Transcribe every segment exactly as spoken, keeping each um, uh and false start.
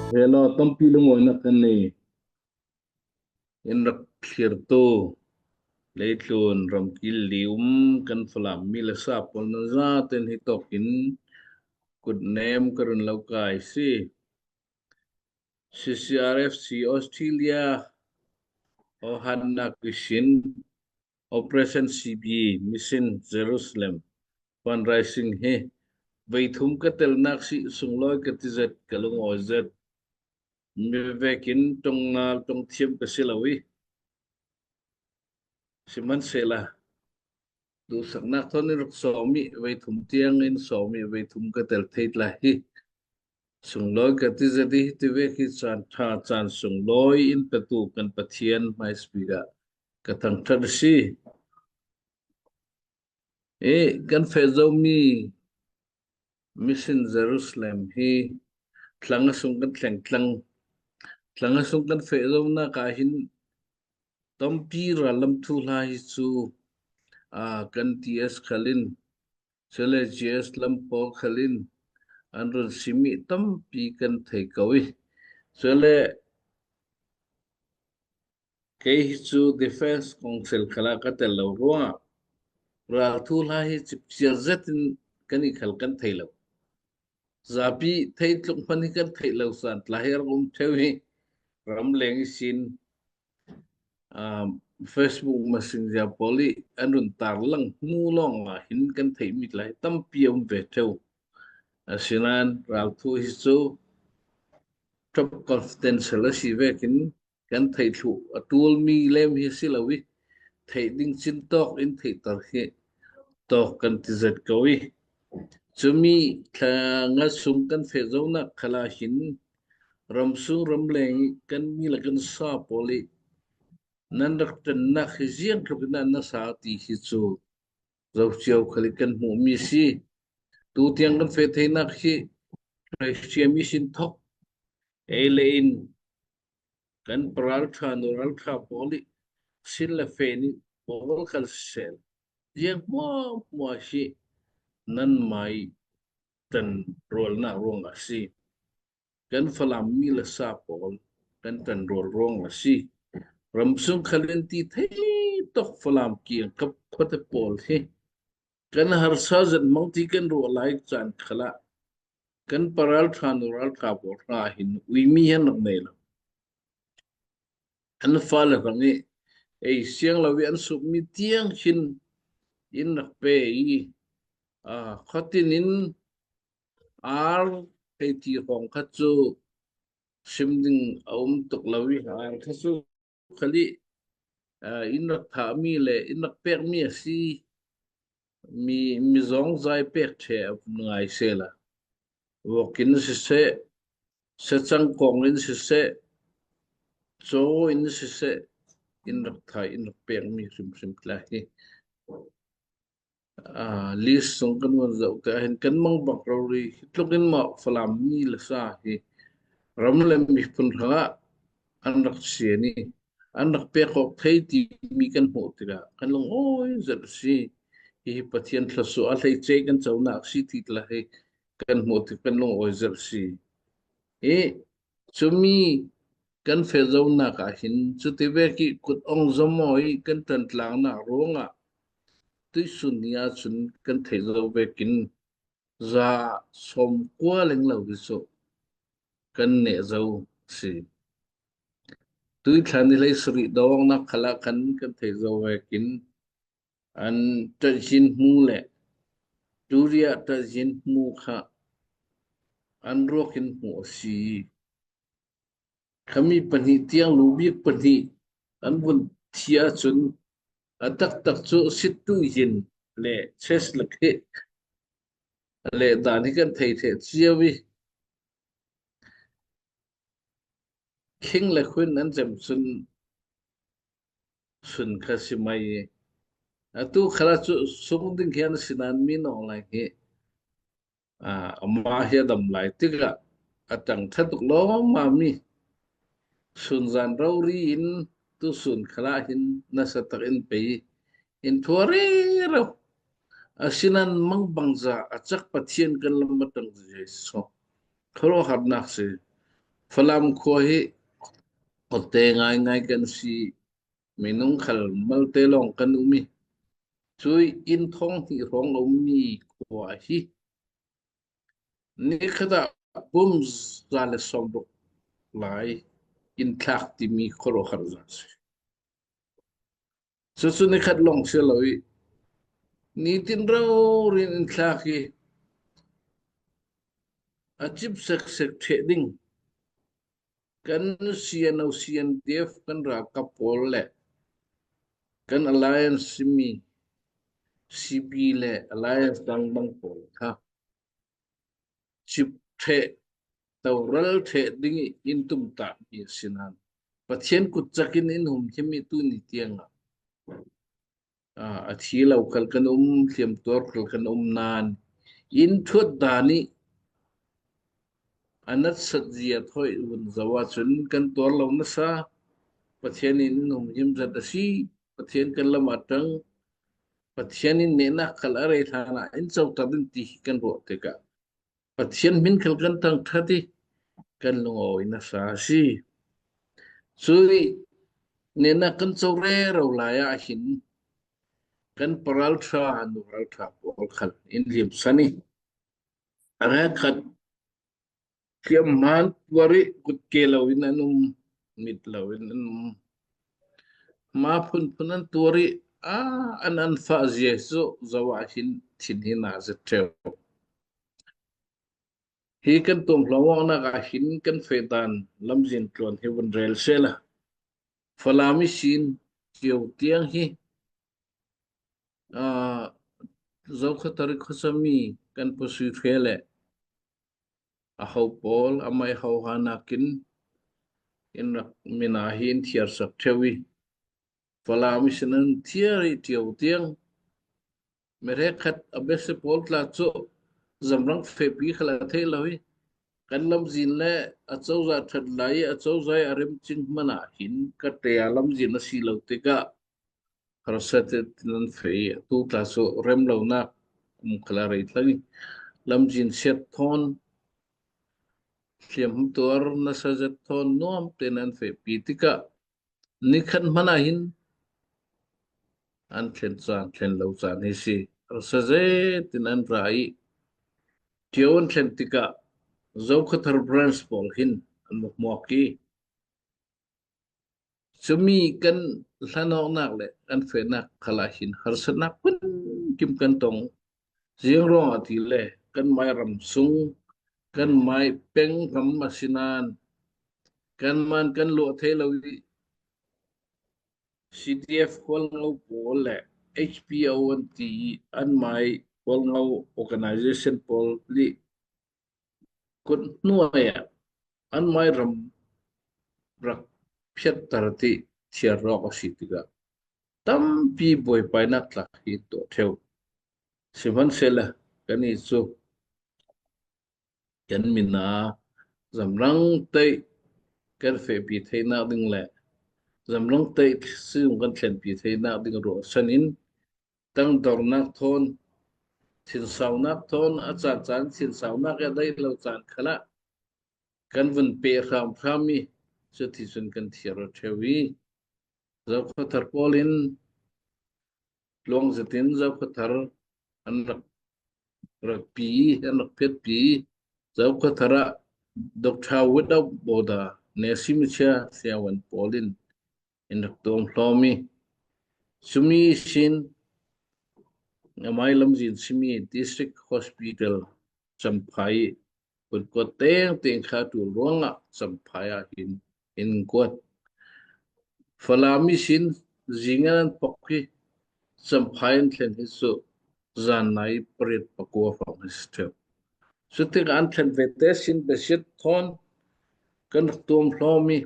Hello, tampi lungawinak kan nei. In rak thlirtu leitlun ramkil li um kan Falam mi le sa pawl nan zaten hi tawkin kutnem ka run lo kai si. C C R F C Australia, Ohana Christian, Operation C B, Mission Jerusalem, fundraising hi vei thum ka telnak si, sunglawi ka ti zet, ka lungawi zet. Mi vekin ṭong nal ṭong thiam ka si lo i, sihmanhsehlaw duhsaknak thawn in rak sawm i, vei thum tiang in sawm i, vei thum ka tel thei lai hi. Sunglawi ka ti zet i, hiti vek hi caan ṭha, caan sunglawi in petu kan Pathian hmaisabik ah ka thangṭhat a si. I kan feh zomi Mission Jerusalem hi thlang a sung kan thleng tlang, thlang a sung kan feh zonak ah hin tampi rallam thuhla hi cu, aa, kan T S khal in, cule G S lam pawl khal in an run sim i tampi kan thei ko i, cule kei hi cu Defence Council khal ah ka tel lo ruangah ral thuhla hi cipciar zetin kan i khal kan thei lo. Zapi thei tluk hmanh hi kan theih lo san tla hi a rak um ṭheu hi. Ramleng ihsin, aa, Facebook Messenger pawl i an run tarlang hnu lawngah hin kan theihmi tla hi tampi a um ve ṭheu. Asinain ralthu hi cu top confidential a si vekin kan theih thluh a ṭulmi lem hi a si lo i, theih ding cin tawk in theihter hi tawk kan ti zet ko i, cumi thla nga sung kan feh zonak khal ah hin ramsung ramleng i kan mi le kan sa pawl i nan rak ṭannak hi ziang tluk in an nasa ti hi cu zo cio khal i kan hmuhmi si. Tu tiang kan feh theinak hi Christian Mission thawk ei le in kan paralṭha nuralṭha pawl i sin le fe nih pawl khal siseh, ziang hmuahhmuah hi nanmah i ṭanrualnak ruangah a si. Kan Falam mi le sa pawl kan ṭanrual ruangah a si. Ramsung khal in ti thei tawk Falam kiangkap khuate pawl hi kan harsa zet hmang ti kan ruah lai caan khal ah kan paralṭha nuralṭha pawl hna hin uimi hi an rak nei lo. An fale hrang i ei siang lo i an sukmi tiang hin in rak pe i, aa, khuatin in ar hei ti hrawng kha cu sim ding a um tuk lo i, ar kha cu khal i, aa, in rak thahmi le in rak pekmi a si. Mi, mizawng zai pek ṭheh a vun ngai sehla, vuak in siseh, secang kong in siseh, caw in siseh, in rak thah, in rak pekmi hrimhrim tla hi, aa, list sung kan vun zoh te ah hin kan mangbang rori hi tluk in mah Falam mi le sa hi ram le miphun hrangah an rak sian i an rak pek awk thei timi kan hmuh tikah kan lungawi zet a si. Hihi Pathian thluasuah a hleice kan conak si ti tla hi kan hmuh tik kan lungawi zet a si. I cumi kan feh zonak ah hin cuti vek i kut ong zamawi kan ṭantlangnak ruangah tuihsun ni ahcun kan theih zo vekin za sawmkua lenglo hi cu kan neh zo a si. Tuithlan ni hleisarih dawngnak khal ah khan kan theih zo vekin an ṭatzin hmu le Turia ṭatzin hmu kha an ruak in hmuh a si. Khami pahnih tiang lubik pahnih an vun thi ahcun a taktak cu Situ Yin le Cheslak hi le dan hi kan thei ṭheh cio i khing le khuin an cem cun sun kha si mai i atu khal ah cu sung ding hi an si nain Min Aung Hlaing hi, aa, amah hi a dam lai tikah a ṭang ṭha tuk lawmmami sunzan rori in tusun khal ah hin nasa tak in pei in thu a rero. Asinain mangbangza a cak Pathian kan lam a ṭang Jesuh khuaruahharnak si. Falam khua hi kawtte ngaingai kan si, minung khal malte lawng kan um hi. Cui inn thawng hnih hrawng a ummi khua hi. Ni khatah pum za le sawmruk lai inn thlak timi khuaruahhar za si. Cucu ni khat lawng si lo hi. Nitin rori in inn thlak hi a cip seksek ṭheh ding. Kan C N O, C N D F, kan ralkap pawl le kan alliance simi C P le alliance dangdang pawl kha cip ṭheh, toral ṭheh ding in tumtahmi a si nan, Pathian kutcakin in humhim hi tuni tiangah. A, a thi lo khal kan um, hliamtuar khal kan um nan, in thuat dan hi a natsat zia thawi vun zo ahcun kan tuar lo nasa. Pathian in in humhim zat a si. Pathian kan lam a ṭang. Pathian in nehnak khal a rei hlanah in coter in ti hi kan ruah tikah Pathian hmin khal kan thangṭhat hi, kan lungawi nasa a si. Cui nehnak kan co rero lai ah hin kan paralṭha, nuralṭha pawl khal in hliamsan hi. A hrekkhat hliamhma an tuar hi, kutke loin an um, mit loin an um. Hma phunphun an tuar hi, a, an an fah zia hi cu zo ah hin thin hi na zet ṭheu. Hi kan tuamhlawm awknak ah hin kan feh dan lamzin tluan hi vun rel sehla, Falam ihsin Tio tiang hi, aa, Zokhawthar i khuasami kan pasui hre le a ho pawl, amai ho ha nakin in rak mina hi in thiarsak ṭheu hi. Falam ihsin an thiar hi Tio tiang. Mi hrekkhat a biasia pawl tla cu Zamrang fehpi khal a theih lo hi. Kan lamzin le a cozah ṭhat lai i a cozah i a remcing hmanh ah hin ka ṭe a lamzin a si lo tikah harsa tein an feh i atu tla cu remlonak kum khal a rei thlang i lamzin siat thawn, hliamhmutuar nasa zet thawn nuam tein an fehpi tikah nikhat hmanh ah hin an thlen caan, thlen lo caan hi si. Harsa zet in an ra i Tio an thlen tikah Zokhawthar branch pawl hin an va hmuak i cumi kan hlan awknak le kan fehnak khal ah hin harsatnak bankim kan tong. Ziang ruangah ti le kan mai ram sung, kan mai peng ram a si nan kan man kan luah thei lo i C D F Hualngo pawl le H P O an ti i an mai Hualngo organization pawl nih kut hnuai ah an mai ram rak phiatter ti thiar awk a si tikah tampi buaipainak tlak hi tuah ṭheu. Sihmanhsehlaw kan i cu kan mina Zamrang teih kan fehpi theinak ding le Zamrang teih sizung kan thlenpi theinak ding ruahsan in tangdornak thawn, thinsaunak thawn, a caan caan thinsaunak i a daih lo caan khalah kan vun peh hramhram i cuti cun kan thiar aw ṭheu i Zokhawthar pawl in luang zetin Zokhawthar an rak, rak pi, an rak phiatpi. Zokhawthar ah Doctor Without Border, Nesi Michia Siawan pawl in in rak tuamhlawm i cumi sin amai lamzin simi District Hospital Champhai i putkuat tengteng kha ṭul ruangah Champhai ah hin in kuat. Falam ihsin zing an pok hi Champhai an thlen hi cu zan nai pariat pakua hrawng hi si ṭheu. Cutikah an thlen vete sin besiat thawn kan rak tuamhlawm i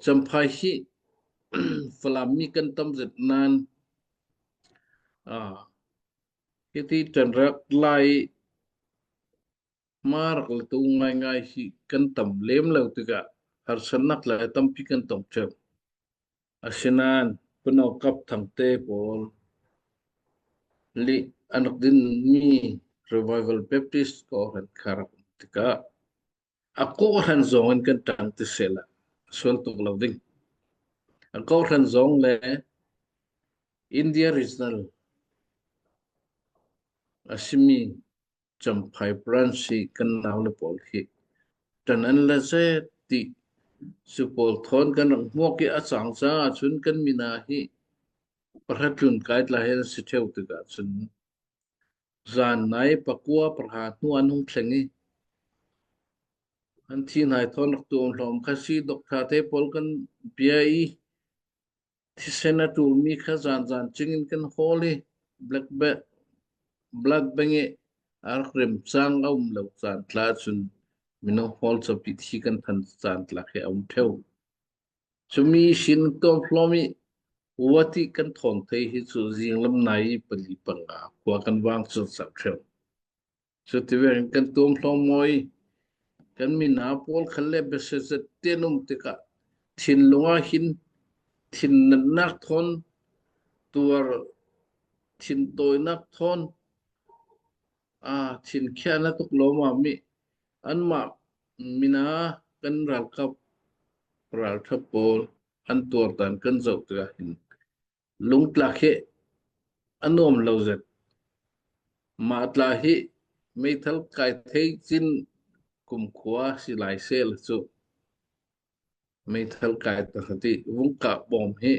Champhai hi Falam mi kan tam zet nan, aa, hiti ṭanrak lai hma rak le tu ngaingai hi kan tam lem lo tikah harsatnak lai tampi kan tong ṭheu. Asinain Pu Nau Kap Thangte pawl le an rak dinmi Revival Baptist Kawhhran kha rak um tikah a kohhran zawng in kan ṭang ti sela sual tuk lo ding. A kohhran zawng le India Regional a simi Champhai Branch hi kan nau le pawl hi ṭan an la zet ti. Cu pawl thawn kan rak hmuak i a cangca ah cun kan mina hi pahra tlun kai tla hi an si ṭheu tikah cun zan nai pakua pahra hnu an hung thleng i an thi hnai thawn rak tuam hlawm kha si. Doctor te pawl kan bia i thisen a ṭulmi kha zan zan cingin kan hawl i black ba-, blood bank i a rak remcang a um lo caan tla cun minung hawl cawpih thi kan than caan tla khi a um ṭheu. Cumi sin tuam hlawm i uati kan thawn thei hi cu zinglam nai i pali panga khua kan vang cun sak ṭheu. Cuti vekin kan tuam hlawm maw i kan mina pawl khan le biasia zet tein um tikah thinlung ah hin thin natnak thawn tuar, thin tawinak thawn, aa, thin khiahna tuk lawmam i anmah mina kan ralkap ralṭha pawl an tuar dan kan zoh tikah hin lungtlak hi a nuam lo zet. Mah tla hi meithal kai thei cin kumkhua si lai seh la cu meithal kai takhat i vungkah bawm hi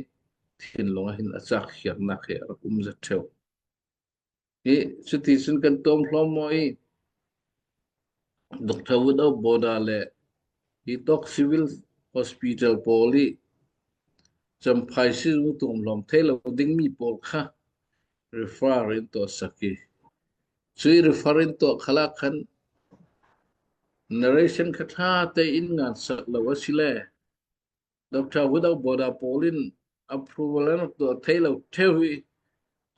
thinlung ah hin a cak khiarnak hi a rak um zet ṭheu. Hi cuti cun kan tuam hlawm maw i Doctor Without Border le hi tawk Civil Hospital pawl i Champhai si zung tuam hlawm thei lo dingmi pawl kha refer in tuah sak i cui refer in tuah khalah khan narration kha ṭha tein ngan sak lo a si le Doctor Without Border pawl in approval an rak tuah thei lo ṭheu i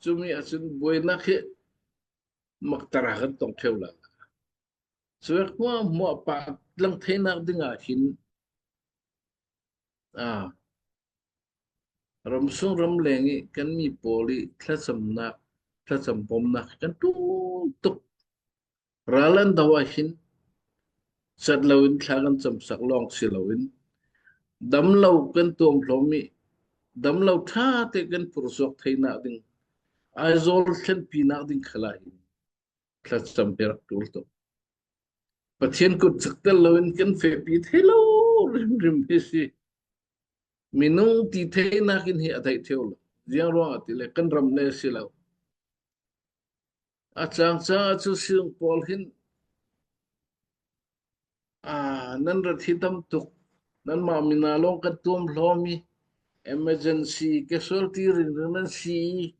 cumi ah cun buainak hi maktar ah kan tong ṭheu lai. Cuvek hmuahhmuah pah lang theinak dingah hin, aa, ramsung ramleng i kan mi pawl i thlacamnak, thlacam pomnak kan ṭul tuk. Ral an do ah hin cat loin thla kan camsak lawng si loin dam lo kan tuam hlawm i dam lo ṭha te kan pursuak theinak ding, Aizawl thlenpinak ding khalah hin thlacam hi rak ṭul tuk. Pathian kut cakter loin kan fehpi thei lo rimrim hi si. Minung ti theinak in hi a theih ṭheu lo. Ziang ruangah ti le kan ram le si lo. A cangcang ah cu sung pawl hin, aa, nan rat hi tam tuk, nanmah mina lawng kan tuam hlawm i emergency casualty ringring nan si i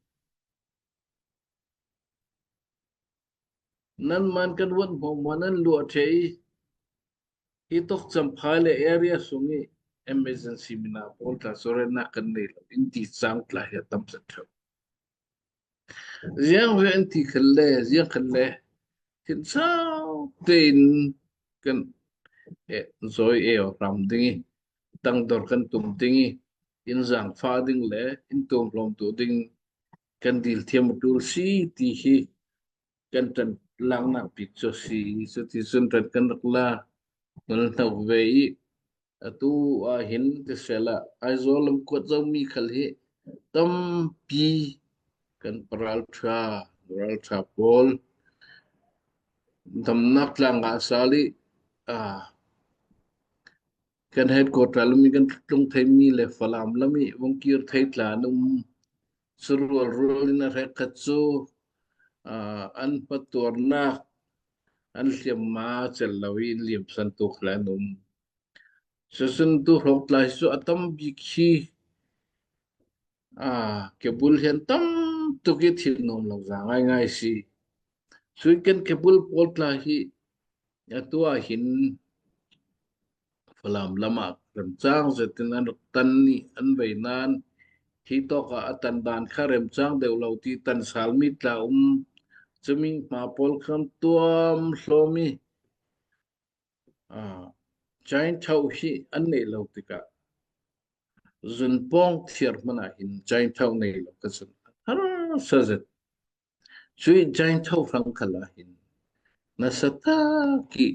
nanmah kan vuan hmuahhmuah nan luah ṭheh i hi tawk Champhai le area sung i emergency mina pawl tla sorry nak kan nei lo in ti cang tla hi a tam zet ṭheu. Ziang ve an ti khan le, ziang khan le, thinchau tein kan, eh, zawi e aw hram ding i, tangdor kan tum ding i, in zaangfah ding le in tuam hlawm tu ding kan dil thiam a ṭul si ti hi kan ṭan laknak bik cu a si. Cuti cun ṭan kan rak la, kan hno ve i, atu ah hin ti sehla Aizawl lam kuat zomi khal hi tampi kan paralṭha, paralṭha pawl damnak tla ngah sal i, aa, kan headquarter lam i kan tlung theimi le Falam lam i vung kir thei tla an um. Cu rualrual in a hrekkhat cu, aa, an hmatuarnak an hliamma cel lo i in liamsan tu khal an um. Cucun tu hrawk tla hi cu a tam bik hi, aa, kebul hi an tam tuk i thil nuam lo za ngaingai si. Cui kan kebul pawl tla hi atu ah hin Falam lam ah remcang zetin an rak tan i an vei nain hi tawk ah a tan dan kha remcang deuh lo ti tan salmi tla um. Cumi hma pawl khan tuam hlawm i, aa, Jain Tho hi an neih lo tikah zun pawng thiar hmanh ah hin Jain Tho nei lo ka cun a harsa zet. Cui Jain Tho hrang khal ah hin nasa tak i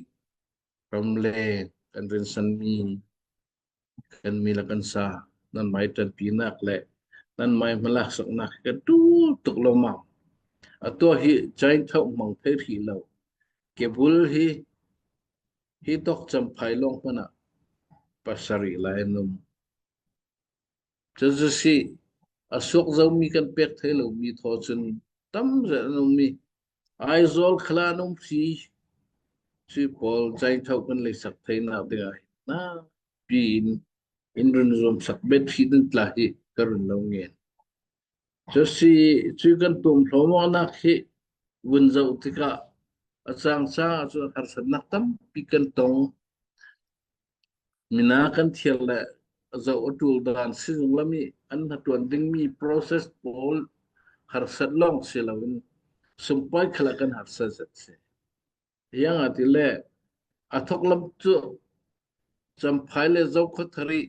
ramleng kan rinsan mi, kan mi le kan sa, nanmai tanpinak le nanmai hmalaksak nak kan tul tuk lo mau. Atua hi Jainthau hmang thei rih lo. Kebul hi, hi tok Champhai long hmana pasari lai num. Chazasi a suak zo mi kan pek thei lo mi thaw chun tam zet an um mi. Aizawl khala an um si, si pawl Jainthau kan leisak thei nak ding ahi. Na, pi in, in run zuam sak bet hi din tla hi ka run lo ngen. Chasi, chui kan tum hlawmawk nak hi vun zoh tikah a chang chang a cun harsatnak tampi kan tong. Mina kan thial le zoh a tul dan si zung lam i an hatuan dingmi process pawl harsat lawng si loin sumpai khalah kan harsat zet si. Ziangahtile a thawk lam cu Champhai le Zokhawthar i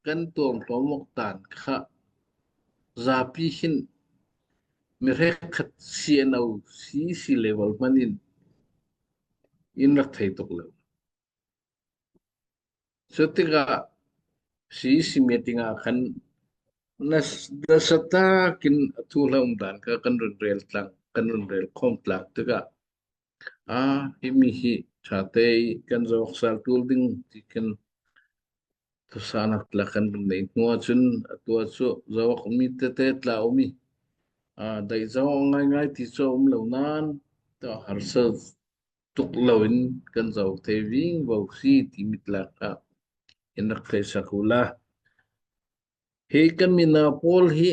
kan tuam hlawmawk dan kha zapi hin mi hrekkhat C N O C C level hmanin in rak thei tuk lo. Cutikah C C meeting ah khan nas-, nasa takin a thuhla um dan kha kan run rel tlang, kan run rel khawm tlang tikah, a, himi hi ṭhate i kan zawk sal tul ding ti kan thusanak tla kan run nei hnu ahcun a tua cu zawk mi tete tla um i, a, daih zawk ngaingai ti cu a um lo nain, tua harsa tuk loin kan zoh thei vingvo si timi tla kha in rak theihsak uhla. Hi kan mina pawl hi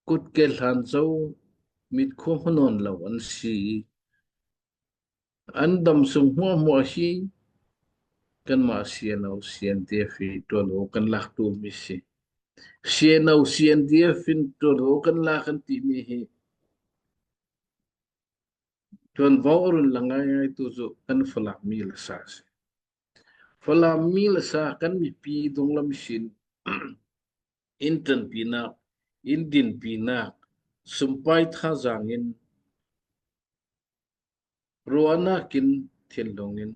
kutke hlan zo, mitkhua hmu nawn lo an si. An dam sung hmuahhmuah hi kanmah C N O, C N D F hi tuan aw kan lak ṭulmi si. C N O, C N D F in tuan aw kan lak kan timi hi tuanvo a run la ngaingai tu cu kan Falam mi le sa si. Falam mi le sa kan mipi dunglam sin in tanpinak, in dinpinak, sumpai thazang in, ruahnak in, thinlung in,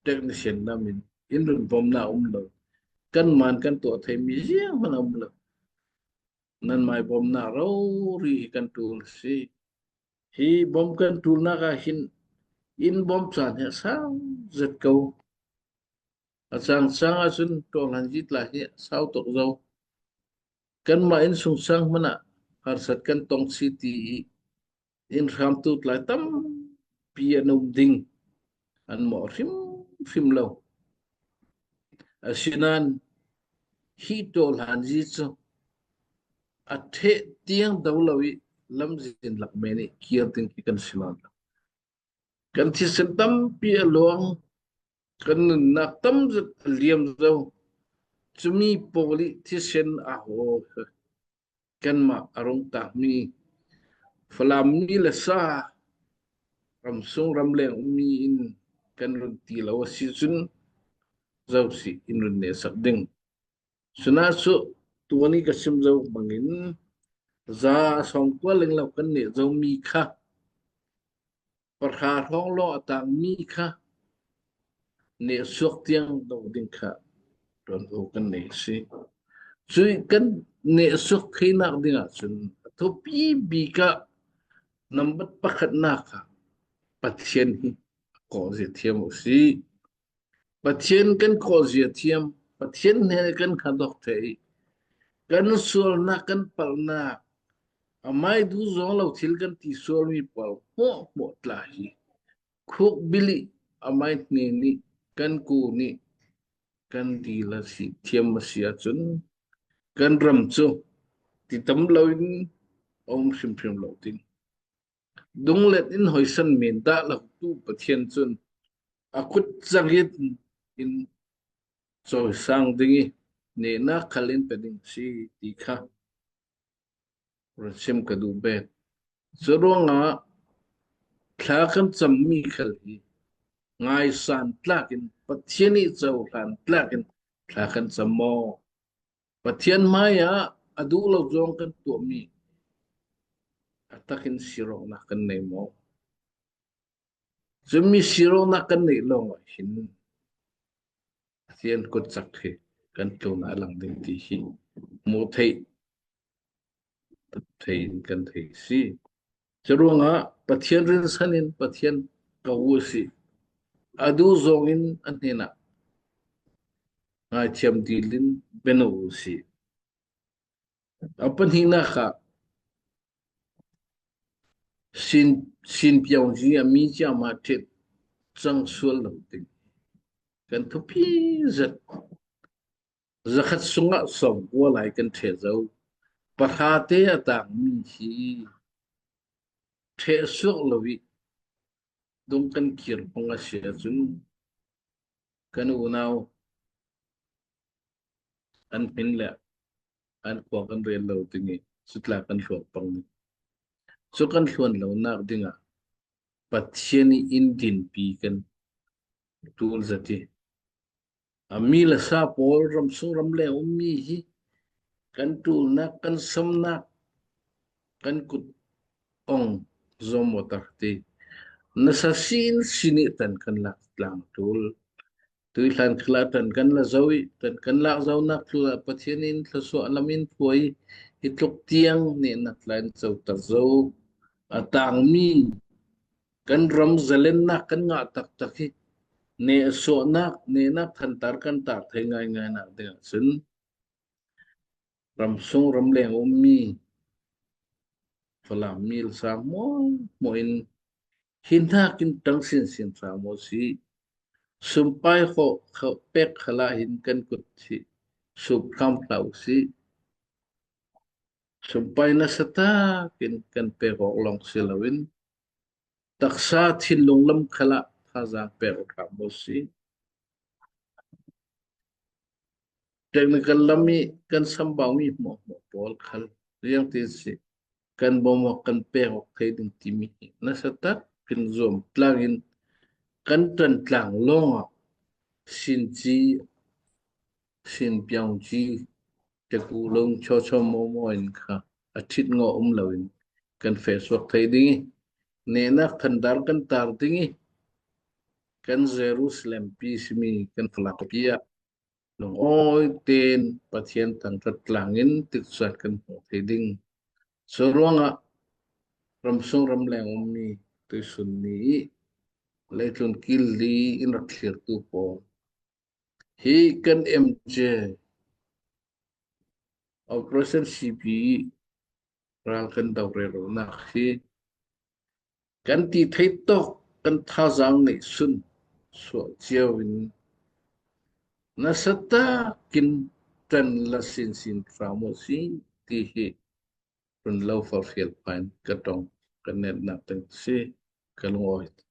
technician lam in, in run bawmnak um lo. Kan man kan tuah theimi zianghman a um lo. Nanmai bawmnak rori hi kan ṭul si. Hi bawm kan ṭulnak ah hin in bawm caan hi a sau zet ko. A cangcang ahcun ṭawhlanzi tla hi a sau tuk zo. Kanmah innsungsang hmanh ah harsat kan tong si ti i in hramtu tlai tampi an um ding, an mawh hrimhrim lo. Asinain hi ṭawhlanzi cu a ṭheh tiang do lo i lamzin lak men i kir ding hi kan si nawn lo. Kan thisen tampi a luang, kan nunnak tam zet a liam zo. Cumi pawl i thisen a haw. Kanmah a rung takmi Falam mi le sa, ramsung ramleng ummi in kan run ti lo a si cun, zo si in run nehsak ding. Cunah cu tuan i ka sim zo bangin za sawmkua lenglo kan neh zomi kha, pahra hrawng lawng a tangmi kha nehsuak tiang do ding kha tuanvo kan nei a si. Cui kan nehsuak theinak dingah cun a thupi bik ah nambat pakhatnak kha Pathian hi a kawhzia thiam u si. Pathian kan kawhzia thiam, Pathian hnen kan khat dok thei. Kan sualnak, kan palhnak, amai duh zuang lo thil kan ti sualmi pawl hmuahhmuah tla hi khukbil i amai hnen i kan kun i kan dil a si thiam a si ahcun kan ram cu ti tam loin a um hrimhrim lo ding. Dunglet in hoisan men dah lo tu Pathian cun a kut cangin in cawisang ding i nehnak khal in pe ding a si ti kha run sim ka duh bet. Curuangah thla kan cammi khal hi ngaisan tlakin Pathian i cohlan tlakin thla kan cam maw? Pathian hmaiah a duh lo zong kan tuahmi a takin sirawknak kan nei maw? Cumi sironak kan neih lawngah hin Pathian kutcak hi kan tlunah a lang ding ti hi hmuh theih thei in kan thei si. Curuangah Pathian rinsan in Pathian ka u si. A duh zawngin a hnenah ngaithiam dilin beno u si. A pahnihnak ah sin, sin piau zi a mi ciama ṭhet cang sual lo ding. Kan thupi zet. Zakhat sungah sawmkua lai kan ṭheh zo. Pahrate a tangmi hi ṭheh suak lo ih dung kan kir hmang a si ahcun kan unau an hmin le an khua kan rel lo ding ih cutla kan hluak pang ding. Cu kan hluan lonak dingah Pathian ih in dinpi kan ṭul zat ih a mi le sa pawl ramsung ramleng ummi hi kan ṭulnak, kan samnak, kan kut ong zom awter ti nasa sin sin ih ṭan kan lak tlang ṭul. Tuihlan khalah ṭan kan la zo ih ṭan kan lak zonak ṭul ah Pathian in thluasuah lam in phuai ih hi tluk tiang nehnak tla in coter zo. A tangmi kan ram zalennak kan ngah taktak hi nehsuahnak, nehnak thantar kan tar thei ngaingainak dingah cun ramsung ramleng ummi Falam mi le sa hmuahhmuah in hi hnakin ṭang sinsin hram aw si. Sumpai khawh pek khalah hin kan kut hi sup hram hlah u si. Sumpai nasa takin kan pek awk lawng si loin taksa thinlung lam khalah thazaang pek aw hram aw si. Technical lam ih kan sambaumi hmuahhmuah pawl khal ziangtin si kan bawmawk kan pek awk thei ding timi hi nasa takin zuam tlangin kan ṭan tlang lawngah sinci, sin piauci, teku lung chawchaw mawmaw in kha a ṭhit ngawh um loin kan feh suak thei ding ih nehnak thantar kan tar ding ih kan Jerusalem pi simi kan Falam pi ah lungawi tein Pathian thangṭhat tlangin tikcaan kan hmuh thei ding. Curuangah ramsung ramleng ummi tuisun ni ih leitlun kil li in rak thlirtu pawl hi kan M J Operation C P ral kan do reronak hi kan ti thei tawk kan thazaang neih sun suah cio in nasa takin ṭan la sinsin hram aw si ti hi run lo forhrial phain ka ṭong kan netnak teng si ka lungawi.